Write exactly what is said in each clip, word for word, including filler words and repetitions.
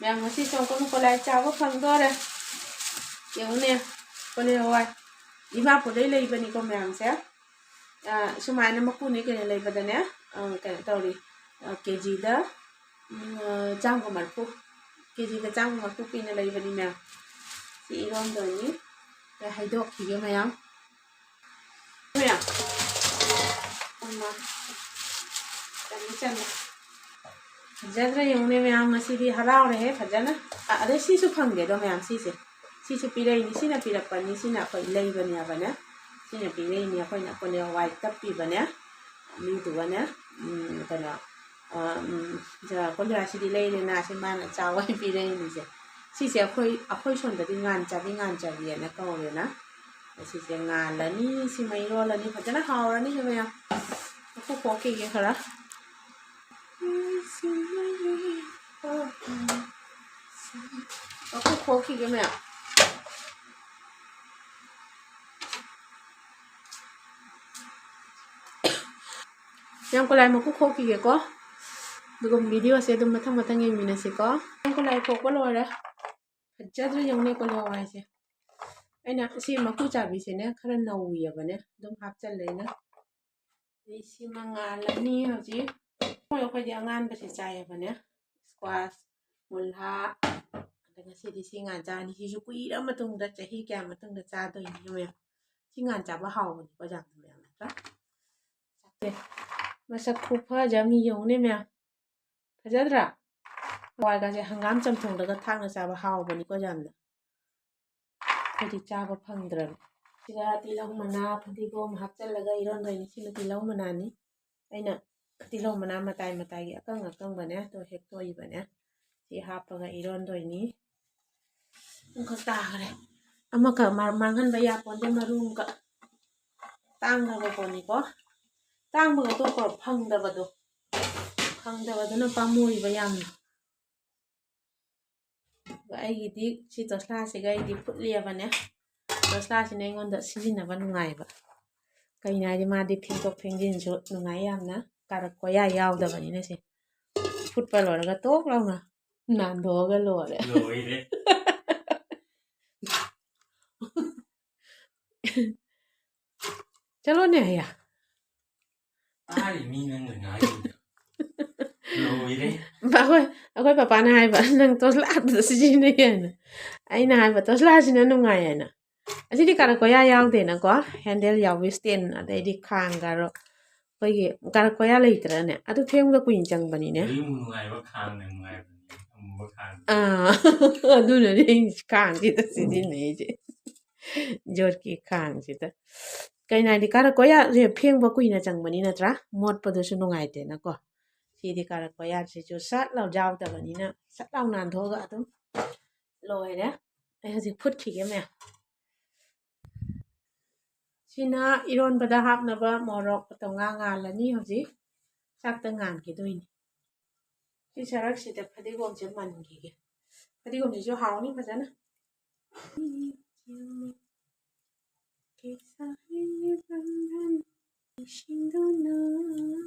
ꯃꯌꯥꯝ, ꯉꯁꯤ ꯆꯣꯡꯀꯨꯟ ꯀꯣꯂꯥꯏ ꯆꯥꯕ ꯐꯪꯗꯣꯔꯦ꯫ ꯌꯦꯡꯉꯨꯅꯦ, ꯀꯣꯂꯤ ꯍꯋꯥꯏ꯫ ꯗꯤꯃꯥꯄꯨꯔꯗꯩ ꯂꯩꯕꯅꯤꯀꯣ ꯃꯌꯥꯝꯁꯦ꯫ ꯑ, ꯁꯨꯃꯥꯏꯅ ꯃꯀꯨꯅꯦ ꯀꯩꯅꯣ ꯂꯩꯕꯗꯅꯦ, ꯑ, ꯀꯩꯅꯣ ꯇꯧꯔꯤ, ꯑ, ꯀꯦꯖꯤꯗ, ꯎꯝ, ꯑ, ꯆꯥꯝꯃꯒ ꯃꯔꯤꯐꯨ, ꯀꯦꯖꯤꯗ ꯆꯥꯝꯃꯒ ꯃꯔꯤꯐꯨ ꯄꯤꯅ ꯂꯩꯕꯅꯤ ꯃꯌꯥꯝ꯫ ꯁꯤ ꯏꯔꯣꯟꯗꯣꯏꯅꯤ꯫ ꯑꯩ ꯍꯩꯗꯣꯛꯈꯤꯒꯦ ꯃꯌꯥꯝ꯫ ꯃꯌꯥꯝ꯫ ꯑꯃ꯫ ꯆꯟꯗꯤ ꯆꯟꯗꯦ꯫ ꯐꯖꯗ꯭ꯔꯥ ꯌꯦꯡꯉꯨꯅꯦ ꯃꯌꯥꯝ, ꯉꯁꯤꯗꯤ ꯍꯔꯥꯎꯔꯦꯍꯦ ꯐꯖꯅ꯫ ꯑ-, ꯑꯗꯩ ꯁꯤꯁꯨ ꯐꯪꯗꯦꯗꯣ ꯃꯌꯥꯝ, ꯁꯤꯁꯦ꯫ ꯁꯤꯁꯨ ꯄꯤꯔꯛꯏꯅꯤ, ꯁꯤꯅ ꯄꯤꯔꯛꯄꯅꯤ, ꯁꯤꯅ ꯑꯩꯈꯣꯏ ꯂꯩꯕꯅꯦꯕꯅꯦ꯫ ꯁꯤꯅ ꯄꯤꯔꯛꯏꯅꯤ, ꯑꯩꯈꯣꯏꯅ ꯀꯣꯂꯤ ꯍꯋꯥꯏ ꯇꯞꯄꯤꯕꯅꯦ꯫ ꯑꯂꯨꯗꯨꯒꯅꯦ, ꯎꯝ, ꯀꯩꯅꯣ, ꯑ, ꯎꯝ, ꯖ-, ꯀꯣꯂꯤ ꯍꯋꯥꯏꯁꯤꯗꯤ ꯂꯩꯔꯦꯅ, ꯁꯤ ꯃꯥꯅ ꯆꯥꯎ ꯍꯥꯏꯅ ꯄꯤꯔꯛꯏꯅꯤꯁꯦ꯫ ꯁꯤꯁꯦ ꯑꯩꯈꯣꯏ, ꯑꯩꯈꯣꯏ ꯁꯣꯝꯗꯗꯤ ꯉꯥꯟ ꯆꯥꯕꯤ, ꯉꯥꯟ ꯆꯥꯕꯤꯑꯅ ꯀꯧꯔꯦꯅ꯫ ꯁꯤꯁꯦ ꯉꯥꯜꯂꯅꯤ, ꯁꯤꯃ ꯏꯔꯣꯜꯂꯅꯤ, ꯐꯖꯅ ꯍꯥꯎꯔꯅꯤ ꯁꯤ ꯃꯌꯥꯝ꯫ ꯃꯀꯨ ꯈꯣꯛꯈꯤꯒꯦ ꯈꯔ꯫ ꯃꯀꯨ ꯈꯣꯛꯈꯤꯒꯦ ꯃꯌꯥꯝ꯫ ꯌꯥꯝ ꯀꯣꯂꯥꯏ ꯃꯀꯨ ꯈꯣꯛꯈꯤꯒꯦꯀꯣ꯫ ꯑꯗꯨꯒ videoꯁꯦ ꯑꯗꯨꯝ ꯃꯊꯪ ꯃꯊꯪ ꯌꯦꯡꯃꯤꯟꯅꯁꯤꯀꯣ꯫ ꯌꯥꯝ ꯀꯣꯂꯥꯏ ꯈꯣꯛꯄ ꯂꯣꯏꯔꯦ꯫ ꯐꯖꯗ꯭ꯔꯥ ꯌꯦꯡꯉꯨꯅꯦ ꯀꯣꯂꯤ ꯍꯋꯥꯏꯁꯦ꯫ ꯑꯩꯅ ꯁꯤ ꯃꯀꯨ ꯆꯥꯕꯤꯁꯦꯅꯦ ꯈꯔ ꯅꯧꯔꯤꯑꯕꯅꯦ, ꯑꯗꯨꯝ ꯍꯥꯞꯆꯜꯂꯦ ꯑꯩꯅ꯫ ꯑꯗꯩ ꯁꯤꯃ ꯉꯥꯜꯂꯅꯤ ꯍꯧꯖꯤꯛ꯫ ꯍꯣꯏ, ꯑꯩꯈꯣꯏꯗꯤ ꯑꯉꯥꯟꯕꯁꯦ ꯆꯥꯏꯑꯕꯅꯦ꯫ Squash, ꯃꯨꯜꯍꯥ꯫ ꯑꯗ ꯉꯁꯤꯗꯤ ꯁꯤ ꯉꯥꯟ ꯆꯥꯅꯤ꯫ ꯁꯤꯁꯨ ꯀꯨꯏꯔ ꯃꯇꯨꯡꯗ, ꯆꯍꯤ ꯀꯌꯥ ꯃꯇꯨꯡꯗ ꯆꯥꯗꯣꯏꯅꯤ ꯃꯌꯥꯝ꯫ ꯁꯤ ꯉꯥꯟ ꯆꯥꯕ ꯍꯥꯎꯕꯅꯤꯀꯣ ꯌꯥꯝꯅ ꯃꯌꯥꯝ ꯅꯠꯇ꯭ꯔꯥ? ꯁꯦ, ꯃꯁꯛ ꯈꯨꯐꯖ ꯑꯃ ꯌꯦꯡꯉꯨꯅꯦ ꯃꯌꯥꯝ꯫ ꯐꯖꯗ꯭ꯔꯥ? ꯍꯋꯥꯏꯒꯁꯦ ꯍꯪꯒꯥꯝ ꯆꯝꯊꯣꯡꯗꯒ ꯊꯥꯛꯅ ꯆꯥꯕ ꯍꯥꯎꯕꯅꯤꯀꯣ ꯌꯥꯝꯅ꯫ ꯑꯩꯈꯣꯏꯗꯤ ꯆꯥꯕ ꯐꯪꯗ꯭ꯔꯕ꯫ ꯁꯤꯗ ꯇꯤꯜꯍꯧ ꯃꯅꯥ, ꯐꯗꯤꯒꯣꯝ ꯍꯥꯞꯆꯤꯜꯂꯒ ꯏꯔꯣꯟꯗꯣꯏꯅꯤ꯫ ꯁꯤꯅ ꯇꯤꯜꯍꯧ ꯃꯅꯥꯅꯤ꯫ ꯑꯩꯅ ꯇꯤꯜꯍꯧ ꯃꯅꯥ ꯃꯇꯥꯏ ꯃꯇꯥꯏꯒꯤ ꯑꯀꯪ ꯑꯀꯪꯕꯅꯦ, ꯑꯗꯣ ꯍꯦꯛꯇꯣꯛꯏꯕꯅꯦ꯫ ꯁꯤ ꯍꯥꯞꯄꯒ ꯏꯔꯣꯟꯗꯣꯏꯅꯤ꯫ ꯑꯃꯈꯛ ꯇꯥꯈ꯭ꯔꯦ꯫ ꯑꯃꯈꯛ ꯃꯥ-, ꯃꯥꯡꯍꯟꯕ ꯌꯥꯄꯣꯟꯇꯦ, ꯃꯔꯨ ꯑꯃꯈꯛ꯫ ꯇꯥꯡꯈ꯭ꯔꯕ ꯄꯣꯠꯅꯤꯀꯣ꯫ ꯇꯥꯡꯕꯒ ꯇꯣꯛꯈ꯭ꯔꯣ, ꯐꯪꯗꯕꯗꯣ꯫ ꯐꯪꯗꯕꯗꯨꯅ ꯄꯥꯝꯃꯨꯔꯤꯕ ꯌꯥꯝꯅ꯫ ꯑꯗꯨꯒ ꯑꯩꯒꯤꯗꯤ ꯁꯤ ꯇꯣꯁꯂꯥꯁꯤꯒ ꯑꯩꯗꯤ ꯐꯨꯠꯂꯦꯕꯅꯦ꯫ ꯇꯣꯁꯂꯥꯁꯤꯅ ꯑꯩꯉꯣꯟꯗ ꯁꯤꯖꯤꯟꯅꯕ ꯅꯨꯡꯉꯥꯏꯕ꯫ ꯀꯩꯅꯣ ꯍꯥꯏꯗꯤ ꯃꯥꯗꯤ ꯐꯦꯡꯗꯣꯛ ꯐꯦꯡꯖꯤꯟꯁꯨ ꯅꯨꯡꯉꯥꯏ ꯌꯥꯝꯅ, ꯀꯥꯔꯛ ꯀꯣꯌꯥ ꯌꯥꯎꯗꯕꯅꯤꯅ ꯁꯦ꯫ ꯐꯨꯠꯄ ꯂꯣꯏꯔꯒ ꯇꯣꯛ ꯂꯥꯎꯅ ꯅꯥꯟꯊꯣꯛꯑꯒ ꯂꯣꯏꯔꯦ꯫ ꯂꯣꯏꯔꯦ꯫ ꯆꯠꯂꯣꯅꯦ ꯑꯌꯥ꯫ ꯇꯥꯔꯤ ꯃꯤ ꯅꯪꯅ ꯉꯥꯡꯉꯤꯗꯣ꯫ ꯂꯣꯏꯔꯦ꯫ ꯑꯩꯈꯣꯏ ꯑꯩꯈꯣꯏ ꯄꯄꯥꯅ ꯍꯥꯏꯕ, "ꯅꯪ ꯇꯣꯁꯂꯥꯗ ꯁꯤꯖꯤꯟꯅꯩ" ꯍꯥꯏꯅ꯫ ꯑꯩꯅ ꯍꯥꯏꯕ, "ꯇꯣꯁꯂꯥꯁꯤꯅ ꯅꯨꯡꯉꯥꯏ" ꯍꯥꯏꯅ꯫ ꯑꯁꯤꯗꯤ ꯀꯥꯔꯛ ꯀꯣꯌꯥ ꯌꯥꯎꯗꯦꯅꯀꯣ, ꯍꯦꯟꯗꯜ ꯌꯥꯎꯕꯤ ꯁ꯭ꯇꯦꯟ, ꯑꯗꯩꯗꯤ ꯈꯥꯡꯒꯔꯣ, ꯑꯩꯈꯣꯏꯒꯤ ꯀꯥꯔꯛ ꯀꯣꯌꯥ ꯂꯩꯇ꯭ꯔꯅꯦ, ꯑꯗꯨ ꯐꯦꯡꯕꯗ ꯀꯨꯏꯅ ꯆꯪꯕꯅꯤꯅꯦ꯫ ꯑꯗꯨꯒꯤ ꯅꯨꯡꯉꯥꯏꯕ ꯈꯥꯡꯅ ꯅꯨꯡꯉꯥꯏꯕꯅꯤ, ꯑꯃꯨꯕ ꯈꯥꯡ꯫ ꯑꯥ, ꯑꯗꯨꯅꯅꯦ ꯑꯩ ꯈꯥꯡꯁꯤꯗ ꯁꯤꯖꯤꯟꯅꯩꯁꯦ, ꯖꯣꯠꯀꯤ ꯈꯥꯡꯁꯤꯗ꯫ ꯀꯩꯅꯣ ꯍꯥꯏꯗꯤ, ꯀꯥꯔꯛ ꯀꯣꯌꯥꯁꯦ ꯐꯦꯡꯕ ꯀꯨꯏꯅ ꯆꯪꯕꯅꯤ ꯅꯠꯇ꯭ꯔꯥ, ꯃꯣꯠꯄꯗꯨꯁꯨ ꯅꯨꯡꯉꯥꯏꯇꯦꯅꯀꯣ꯫ ꯁꯤꯗꯤ ꯀꯥꯔꯛ ꯀꯣꯌꯥꯁꯤꯁꯨ ꯁꯠ ꯂꯥꯎ ꯌꯥꯎꯗꯕꯅꯤꯅ, ꯁꯠ ꯂꯥꯎ ꯅꯥꯟꯊꯣꯛꯑꯒ ꯑꯗꯨꯝ ꯂꯣꯏꯔꯦ꯫ ꯑꯩ ꯍꯧꯖꯤꯛ ꯐꯨꯠꯈꯤꯒꯦ ꯃꯌꯥꯝ꯫ ꯁꯤꯅ ꯏꯔꯣꯟꯕꯗ ꯍꯥꯞꯅꯕ ꯃꯣꯔꯣꯛ ꯑꯇꯣꯡꯉꯥ ꯉꯥꯜꯂꯅꯤ ꯍꯧꯖꯤꯛ꯫ ꯆꯥꯛꯇ ꯉꯥꯟꯈꯤꯗꯣꯏꯅꯤ꯫ ꯁꯤ ꯁꯔꯛꯁꯤꯗ ꯐꯗꯤꯒꯣꯝꯁꯦ ꯃꯟꯈꯤꯒꯦ꯫ ꯐꯗꯤꯒꯣꯝꯁꯤꯁꯨ ꯍꯥꯎꯅꯤ ꯐꯖꯅ꯫ ꯅꯤꯡꯁꯤꯡꯗꯨꯅ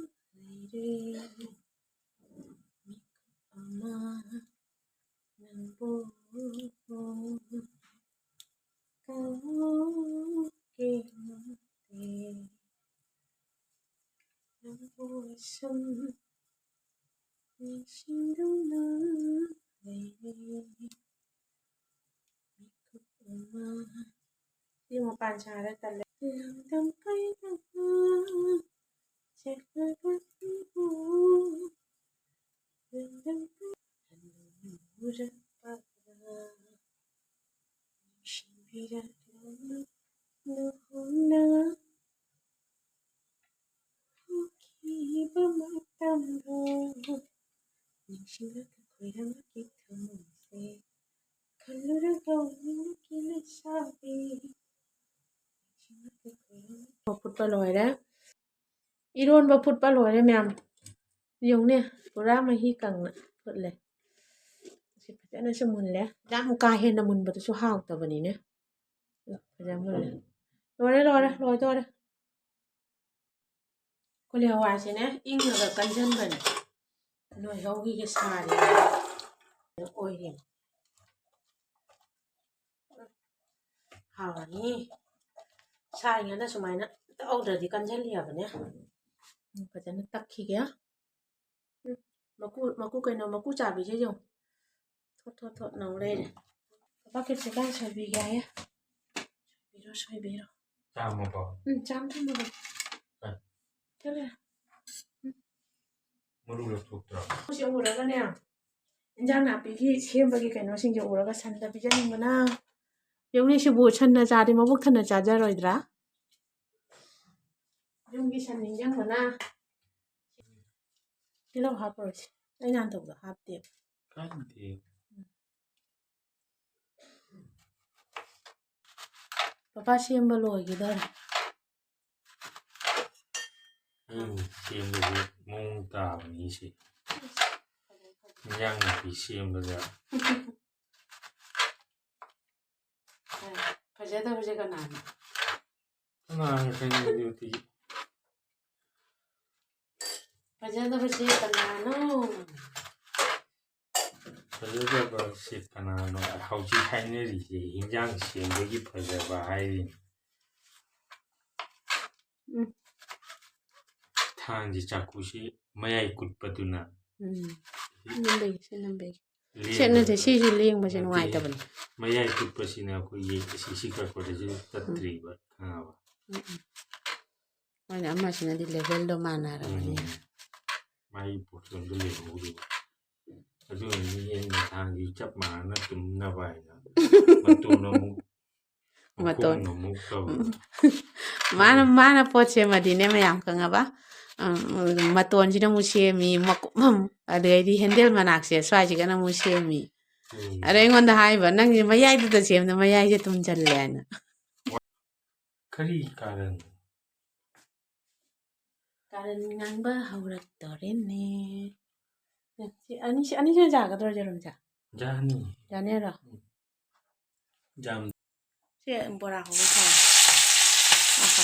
ꯂꯩꯔꯦ ꯃꯤꯀꯨꯞ ꯑꯃ ꯅꯪꯕꯨ ꯀꯥꯎꯒꯦ ꯉꯝꯗꯦ꯫ ꯅꯪꯕꯨ ꯁꯨꯝ ꯅꯤꯡꯁꯤꯡꯗꯨꯅ ꯂꯩꯔꯦ ꯃꯤꯀꯨꯞ ꯑꯃ꯫ ꯁꯤ ꯃꯄꯥꯟ ꯁꯥꯔ ꯇꯜꯂꯦ꯫ ꯂꯝꯗꯝ ꯀꯩꯗ ꯆꯠꯂꯒ ꯅꯪꯕꯨ ꯂꯝꯗꯝ ꯀꯩꯗ ꯍꯟꯅꯨꯔꯛꯄꯒ ꯅꯤꯡꯁꯤꯡꯕꯤꯔꯛꯂꯅꯨ ꯂꯨꯍꯣꯡꯅ ꯍꯧꯈꯤꯕ ꯃꯇꯝꯗꯣ ꯅꯤꯡꯁꯤꯡꯂꯒ ꯈꯣꯏꯔꯝꯃꯛꯀꯦ ꯊꯃꯣꯏꯁꯦ ꯈꯜꯂꯨꯔꯒ ꯅꯪꯒꯤ ꯂꯩꯁꯥꯕꯤ ꯅꯤꯡꯁꯤꯡꯂꯒ ꯈꯣꯏꯔꯝꯃꯛꯀꯦ꯫ ꯐꯨꯠꯄ ꯂꯣꯏꯔꯦ꯫ ꯏꯔꯣꯟꯕ ꯐꯨꯠꯄ ꯂꯣꯏꯔꯦ ꯃꯌꯥꯝ꯫ ꯌꯦꯡꯉꯨꯅꯦ, ꯄꯨꯔꯥ ꯃꯍꯤ ꯀꯪꯅ ꯐꯨꯠꯂꯦ꯫ ꯁꯤ ꯐꯖꯅꯁꯨ ꯃꯨꯜꯂꯦ꯫ ꯌꯥꯝ ꯀꯥ ꯍꯦꯟꯅ ꯃꯨꯟꯕꯗꯨꯁꯨ ꯍꯥꯎꯇꯕꯅꯤꯅꯦ꯫ ꯐꯖꯅ ꯃꯨꯜꯂꯦ꯫ ꯂꯣꯏꯔꯦ, ꯂꯣꯏꯔꯦ, ꯂꯣꯏꯗꯣꯔꯦ꯫ ꯀꯣꯂꯤ ꯍꯋꯥꯏꯁꯤꯅꯦ ꯏꯪꯉꯒ ꯀꯟꯖꯟꯕꯅꯦ꯫ ꯅꯣꯏꯍꯧꯒꯤꯒ ꯁꯥꯔꯤ꯫ ꯑꯣꯏꯔꯦ꯫ ꯍꯥꯎꯔꯅꯤ꯫ ꯁꯥꯔꯤꯉꯩꯗ ꯁꯨꯃꯥꯏꯅ ꯇꯛꯍꯧꯗ꯭ꯔꯗꯤ ꯀꯟꯖꯜꯂꯤ ꯍꯥꯏꯕꯅꯦ꯫ ꯎꯝ, ꯐꯖꯅ ꯇꯛꯈꯤꯒꯦ꯫ ꯎꯝ, ꯃꯀꯨ, ꯃꯀꯨ ꯀꯩꯅꯣ, ꯃꯀꯨ ꯆꯥꯕꯤꯁꯦ ꯌꯦꯡꯉꯨ꯫ ꯊꯣꯠ ꯊꯣꯠ ꯊꯣꯠ ꯅꯧ ꯂꯩꯔꯦ꯫ ꯄꯥ ꯀꯦꯞꯁꯤꯀꯝ ꯁꯣꯏꯕꯤꯒꯦ ꯍꯥꯏꯌꯦ꯫ ꯁꯣꯏꯕꯤꯔꯣ, ꯁꯣꯏꯕꯤꯔꯣ꯫ ꯆꯥꯝꯃꯕꯣ? ꯎꯝ, ꯆꯥꯝ ꯊꯝꯃꯒꯦ꯫ ꯑꯦ꯫ ꯆꯠꯂꯦ꯫ ꯎꯝ꯫ ꯃꯔꯨ ꯂꯧꯊꯣꯛꯇ꯭ꯔꯣ? ꯁꯤ ꯎꯔꯒꯅꯦ, ꯏꯟꯖꯥꯡ ꯅꯥꯄꯤꯒꯤ ꯁꯦꯝꯕꯒꯤ ꯀꯩꯅꯣꯁꯤꯡꯁꯦ ꯎꯔꯒ ꯁꯟꯗ ꯄꯤꯖꯅꯤꯡꯕꯅ꯫ ꯌꯦꯡꯉꯨꯅꯦ, ꯁꯤꯕꯨ ꯁꯟꯅ ꯆꯥꯗꯤ ꯃꯕꯨꯛ ꯊꯟꯅ ꯆꯥꯖꯔꯣꯏꯗ꯭ꯔꯥ? ꯌꯨꯝꯒꯤ ꯁꯟ ꯅꯤꯡꯁꯤꯡꯕꯅ꯫ ꯇꯤꯜꯍꯧ ꯍꯥꯞꯄꯔꯣꯏꯁꯦ꯫ ꯑꯩ ꯅꯍꯥꯟ ꯇꯧꯕꯗꯣ ꯍꯥꯞꯇꯦꯕ꯫ ꯀꯥꯟꯗꯦ꯫ ꯄꯄꯥ ꯁꯦꯝꯕ ꯂꯣꯏꯒꯗꯧꯔꯦ꯫ ꯎꯝ, ꯁꯦꯝꯕꯁꯦ ꯃꯑꯣꯡ ꯇꯥꯕꯅꯤ ꯁꯤ꯫ ꯏꯟꯖꯥꯡ ꯅꯥꯄꯤ ꯁꯦꯝꯕꯗ꯫ ꯐꯖꯗꯕꯁꯦ ꯀꯅꯥꯅꯣ? ꯀꯅꯥꯅ ꯈꯪꯅꯤ ꯑꯗꯨꯗꯤ? ꯐꯖꯗꯕꯁꯦ ꯀꯅꯥꯅꯣ? ꯐꯖꯗꯕꯁꯦ ꯀꯅꯥꯅꯣ? ꯍꯧꯖꯤꯛ ꯍꯥꯏꯅꯔꯤꯁꯦ ꯍꯤꯟꯖꯥꯡ ꯁꯦꯝꯕꯒꯤ ꯐꯖꯕ ꯍꯥꯏꯔꯤꯅꯤ꯫ ꯎꯝ꯫ ꯊꯥꯡꯁꯤ, ꯆꯥꯛꯀꯨꯁꯤ ꯃꯌꯥꯏ ꯀꯨꯠꯄꯗꯨꯅ ꯎꯝ꯫ ꯅꯝꯕꯒꯤ, ꯁꯤ ꯅꯝꯕꯒꯤ꯫ ꯂꯦꯡꯕꯗ ꯁꯦꯠꯅꯗꯦ, ꯁꯤꯁꯨ ꯂꯦꯡꯕꯁꯦ ꯅꯠꯇꯦ, ꯅꯨꯡꯉꯥꯏꯇꯕꯅꯦ꯫ ꯃꯌꯥꯏ ꯀꯨꯠꯄꯁꯤꯅ ꯑꯩꯈꯣꯏꯒꯤ ꯁꯤ, ꯁꯤ ꯀꯛꯄꯗꯁꯨ ꯎꯝ꯫ ꯇꯠꯇ꯭ꯔꯤꯕ, ꯈꯪꯉꯕ? ꯎꯝ, ꯎꯝ꯫ ꯃꯣꯏꯅ ꯑꯃꯁꯤꯅꯗꯤ ꯂꯦꯚꯦꯜꯗꯣ ꯃꯥꯟꯅꯔꯕꯅꯤꯅ꯫ ꯎꯝ꯫ ꯃꯥꯒꯤ ꯄꯣꯔꯁꯟꯗꯣ ꯂꯩꯍꯧꯔꯤꯕ꯫ ꯑꯗꯨꯅꯅꯤ ꯑꯩꯅ ꯊꯥꯡꯁꯤ ꯆꯞ ꯃꯥꯟꯅꯅ ꯇꯨꯝꯅꯕ ꯍꯥꯏꯅ ꯃꯇꯣꯟ ꯑꯃꯨꯛ ꯃꯇꯣꯟ꯫ ꯃꯈꯣꯡ ꯑꯃꯨꯛ ꯇꯧ꯫ ꯎꯝ꯫ ꯃꯥꯅ, ꯎꯝ꯫ ꯃꯥꯅ ꯄꯣꯠ ꯁꯦꯝꯃꯗꯤꯅꯦ ꯃꯌꯥꯝ ꯈꯪꯉꯕ? ꯎꯝ, ꯃꯇꯣꯟꯁꯤꯅ ꯑꯃꯨꯛ ꯁꯦꯝꯃꯤ, ꯃꯀꯨꯞ ꯑꯃ-, ꯑꯗꯩꯗꯤ ꯍꯦꯟꯗꯜ ꯃꯅꯥꯛꯁꯦ ꯁ꯭ꯋꯥꯏꯁꯤꯒꯅ ꯑꯃꯨꯛ ꯁꯦꯝꯃꯤ꯫ ꯎꯝ꯫ ꯑꯗ ꯑꯩꯉꯣꯟꯗ ꯍꯥꯏꯕ, "ꯅꯪꯁꯦ ꯃꯌꯥꯏꯗꯨꯗ ꯁꯦꯝꯗ ꯃꯌꯥꯏꯁꯦ ꯇꯨꯝꯁꯤꯜꯂꯦ" ꯍꯥꯏꯅ꯫ ꯀꯔꯤ ꯀꯥꯔꯟ? ꯀꯥꯔꯟ ꯉꯥꯡꯕ ꯍꯧꯔꯛꯇꯣꯔꯦꯅꯦ꯫ ꯁꯤ ꯑꯅꯤ, ꯁꯤ ꯑꯅꯤꯁꯤꯅ ꯌꯥꯒꯗ꯭ꯔꯣ ꯌꯦꯔꯨꯝꯁꯦ? ꯌꯥꯅꯤ꯫ ꯌꯥꯅꯤꯔꯣ? ꯎꯝ꯫ ꯌꯥꯝ꯫ ꯁꯤ ꯕꯣꯔꯥ ꯍꯧꯕ ꯊꯥꯎ꯫ ꯑꯍꯣ꯫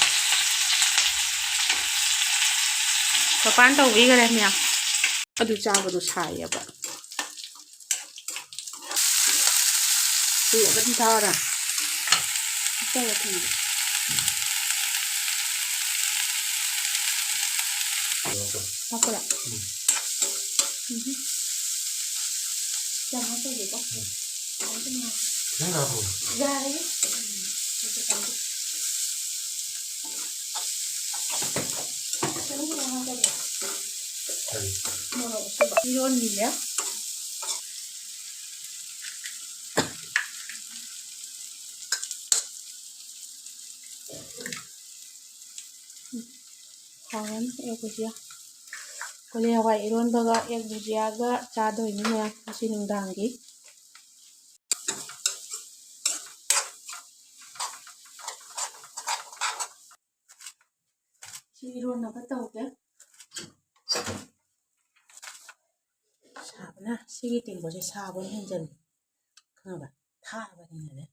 ꯃꯄꯥꯟ ꯇꯧꯕꯤꯈꯔꯦ ꯃꯌꯥꯝ꯫ ꯑꯗꯨ ꯆꯥꯕꯗꯣ ꯁꯥꯏꯌꯦꯕ꯫ ꯀꯨꯏꯔꯕꯗꯤ ꯊꯥꯎꯔ꯫ ꯍꯥꯞꯆꯜꯂꯣ ꯊꯨꯝꯗꯣ꯫ ꯍꯥꯞꯄ꯭ꯔꯥ? ꯎꯝ꯫ ꯎꯝ꯫ ꯌꯥꯝ ꯍꯥꯞꯆꯜꯂꯦꯀꯣ? ꯎꯝ꯫ ꯌꯥꯔꯦ꯫ ꯈꯤꯇꯪ ꯍꯥꯞꯄꯣ꯫ ꯌꯥꯔꯦ꯫ ꯎꯝ꯫ ꯈꯤꯇꯪ ꯈꯤꯇꯪ ꯍꯥꯞꯆꯜꯂꯣ꯫ ꯐꯔꯦ꯫ ꯃꯣꯔꯣꯛ ꯑꯁꯨꯕ꯫ ꯏꯔꯣꯟꯕꯤꯔꯦ꯫ ꯍꯥꯎꯔꯅꯤ ꯑꯦꯛ ꯕꯨꯖꯤꯌꯥ꯫ ꯀꯣꯂꯤ ꯍꯋꯥꯏ ꯏꯔꯣꯟꯕꯒ ꯑꯦꯛ ꯕꯨꯖꯤꯌꯥꯒ ꯆꯥꯗꯣꯏꯅꯤ ꯃꯌꯥꯝ ꯉꯁꯤ ꯅꯨꯡꯗꯥꯡꯒꯤ꯫ ꯁꯤ ꯏꯔꯣꯟꯅꯕ ꯇꯧꯒꯦ꯫ ꯁꯥꯕꯅ ꯁꯤꯒꯤ ꯇꯦꯡꯀꯣꯠꯁꯦ ꯁꯥꯕꯅ ꯍꯦꯟꯖꯜꯂꯤ꯫ ꯈꯪꯉꯕ? ꯊꯥꯕꯅꯤꯅꯅꯦ꯫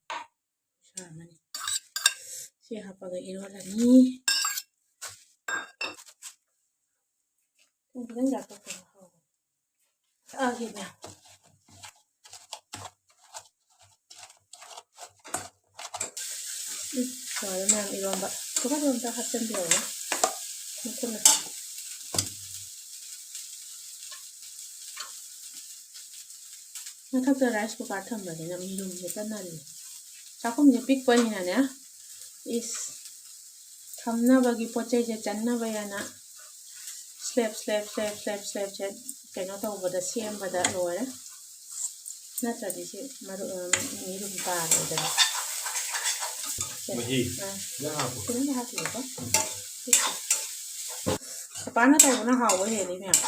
ꯁꯥꯔꯝꯃꯅꯤ꯫ ꯁꯤ ꯍꯥꯞꯄꯒ ꯏꯔꯣꯜꯂꯅꯤ꯫ ꯊꯨꯝ ꯈꯤꯇꯪ ꯌꯥꯛꯄ ꯐꯩ, ꯍꯥꯎꯕꯅꯤ꯫ ꯊꯛꯑꯒꯦ ꯃꯌꯥꯝ꯫ ꯎꯝ, ꯂꯣꯏꯔꯦ ꯃꯌꯥꯝ ꯏꯔꯣꯟꯕ꯫ ꯈꯨꯕꯥꯛ ꯑꯝꯇ ꯍꯥꯞꯆꯤꯟꯕꯤꯔꯛꯑꯣ꯫ ꯃꯈꯨꯠꯅ꯫ ꯃꯊꯛꯇ rice cooker ꯊꯝꯕꯅꯤꯅ ꯃꯤꯔꯨꯝꯁꯦ ꯇꯠꯅꯔꯤ꯫ ꯆꯥꯛꯈꯨꯝꯁꯦ ꯄꯤꯛꯄꯅꯤꯅꯅꯦ, ꯏꯁ, ꯊꯝꯅꯕꯒꯤ ꯄꯣꯠ ꯆꯩꯁꯦ ꯆꯟꯅꯕ ꯌꯥꯅ slab, slab, slab, slab, slabꯁꯦ ꯀꯩꯅꯣ ꯇꯧꯕꯗ, ꯁꯦꯝꯕꯗ ꯂꯣꯏꯔꯦ꯫ ꯅꯠꯇ꯭ꯔꯗꯤ ꯁꯤ ꯃꯔꯨ-, ꯑ, ꯃꯤꯔꯨꯝ ꯇꯥꯔꯣꯏꯗꯅ꯫ ꯁꯦ, ꯃꯍꯤ ꯑ, ꯈꯤꯇꯪ ꯍꯥꯞꯄꯨ꯫ ꯈꯤꯇꯪꯗꯤ ꯍꯥꯞꯈꯤꯒꯦꯀꯣ꯫ ꯄꯤꯛꯄ꯫ ꯄꯄꯥꯅ ꯇꯧꯕꯅ ꯍꯥꯎꯕ ꯍꯦꯜꯂꯤ ꯃꯌꯥꯝ꯫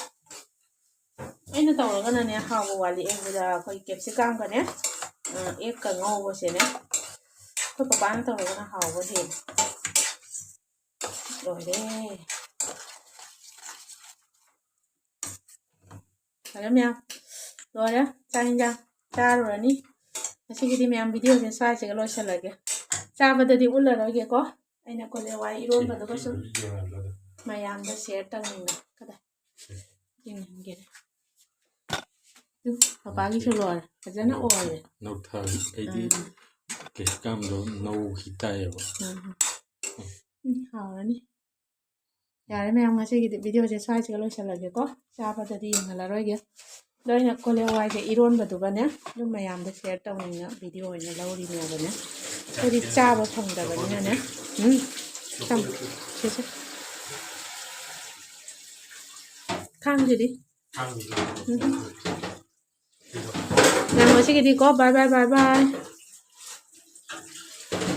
ꯑꯩꯅ ꯇꯧꯔꯒꯅꯅꯦ ꯍꯥꯎꯕ ꯋꯥꯠꯂꯤ꯫ ꯑꯩꯈꯣꯏꯗ ꯑꯩꯈꯣꯏ capsicumꯒꯅꯦ, ꯑ, ꯑꯦꯛꯀ ꯉꯧꯕꯁꯦꯅꯦ꯫ ꯑꯩꯈꯣꯏ ꯄꯄꯥꯅ ꯇꯧꯔꯒꯅ ꯍꯥꯎꯕ ꯍꯦꯜꯂꯤ꯫ ꯂꯣꯏꯔꯦ꯫ ꯐꯔꯦ ꯃꯌꯥꯝ, ꯂꯣꯏꯔꯦ ꯆꯥꯛ ꯏꯟꯖꯥꯡ ꯆꯥꯔꯨꯔꯅꯤ꯫ ꯉꯁꯤꯒꯤꯗꯤ ꯃꯌꯥꯝ videoꯁꯦ ꯁ꯭ꯋꯥꯏꯁꯤꯒ ꯂꯣꯏꯁꯤꯜꯂꯒꯦ꯫ ꯆꯥꯕꯗꯗꯤ ꯎꯠꯂꯔꯣꯏꯒꯦꯀꯣ꯫ ꯑꯩꯅ ꯀꯣꯂꯤ ꯍꯋꯥꯏ ꯏꯔꯣꯟꯕꯗꯨꯒ ꯁꯨꯝ ꯃꯌꯥꯝꯗ share ꯇꯧꯅꯤꯡꯕ꯫ ꯀꯗꯥꯏ? ꯌꯦꯡꯍꯟꯒꯦ꯫ ꯄꯄꯥꯒꯤꯁꯨ ꯂꯣꯏꯔꯦ, ꯐꯖꯅ ꯑꯣꯏꯔꯦ꯫ ꯅꯧꯊ ꯑꯩꯗꯤ ꯀꯦꯁꯀꯥꯝꯗꯣ ꯅꯧꯈꯤ ꯇꯥꯏꯌꯦꯕ꯫ ꯎꯝ꯫ ꯎꯝ, ꯍꯥꯎꯔꯅꯤ꯫ ꯌꯥꯔꯦ ꯃꯌꯥꯝ, ꯉꯁꯤꯒꯤꯗꯤ ꯚꯤꯗꯤꯑꯣꯁꯦ ꯁ꯭ꯋꯥꯏꯁꯤꯒ ꯂꯣꯏꯁꯤꯜꯂꯒꯦꯀꯣ꯫ ꯆꯥꯕꯗꯗꯤ ꯌꯦꯡꯍꯜꯂꯔꯣꯏꯒꯦ꯫ ꯑꯗꯣ ꯑꯩꯅ ꯀꯣꯂꯤ ꯍꯋꯥꯏꯒ ꯏꯔꯣꯟꯕꯗꯨꯒꯅꯦ ꯑꯗꯨꯝ ꯃꯌꯥꯝꯗ ꯁꯤꯌꯔ ꯇꯧꯅꯤꯡꯅ ꯚꯤꯗꯤꯑꯣ ꯑꯣꯏꯅ ꯂꯧꯔꯤꯅꯦꯕꯅꯦ꯫ ꯑꯩꯈꯣꯏꯗꯤ ꯆꯥꯕ ꯐꯪꯗꯕꯅꯤꯅꯅꯦ꯫ ꯎꯝ꯫ ꯊꯝ-, ꯁꯦ, ꯁꯦ꯫ ꯈꯥꯡꯁꯤꯗꯤ꯫ ꯎꯝ꯫ ꯃꯌꯥꯝ ꯉꯁꯤꯒꯤꯗꯤꯀꯣ, bye bye bye bye꯫